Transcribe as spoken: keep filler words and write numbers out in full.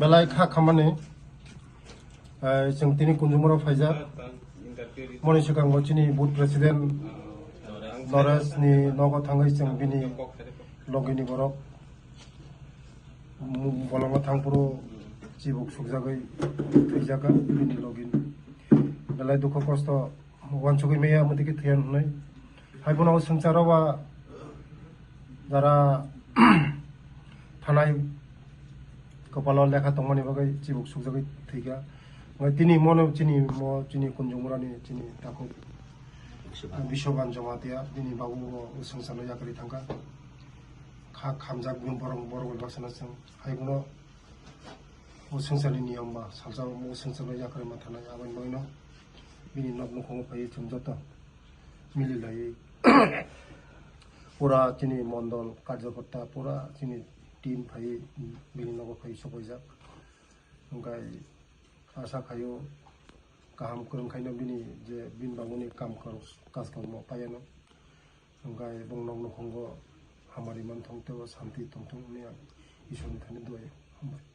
Belai kha khamani, eh, chwng tini Kunjumura phaijak. Moni swkango chini booth president Noresh ni nogo thangwi chwng bini logini borok, mm, bolongo thangphuru chibuk sukjagwi thwijaka bini logini. Belai dukhu kosto uansugwi maya, omo twi khe thwiya hwnwi. Hai phano o swngcharo ba jara thanai kopalo lekha tongmani bagwi chibuk sukjagwi thwikha. Omo tini mono chini mo chini Kunjumurani chini takhuk Biswaban Jamatia bini babu o swngcharno yakarwi thangkha. Kha khamjak bini borok, borok bai baksana chwng. Hai phano o swngcharni niyom ba salsa o swngcharno yakarwi ma thanai, aboni bagwino bini nok nukhugo phaiwi chwng joto mililaiwi pura chini mondol karjokorta, pura chini team phaiwi bini nogo phaiwi sopaijak. Hwnkhe asa khaio kaham kwrwng khaino bini je bini bagwini kam kwrwng, kaj kwrwngmo paiano. Hwnkhe bong nok nukhugo hamari manthong tei santi tongthong hwnwi ang Isorni thani dua-o. Hambai.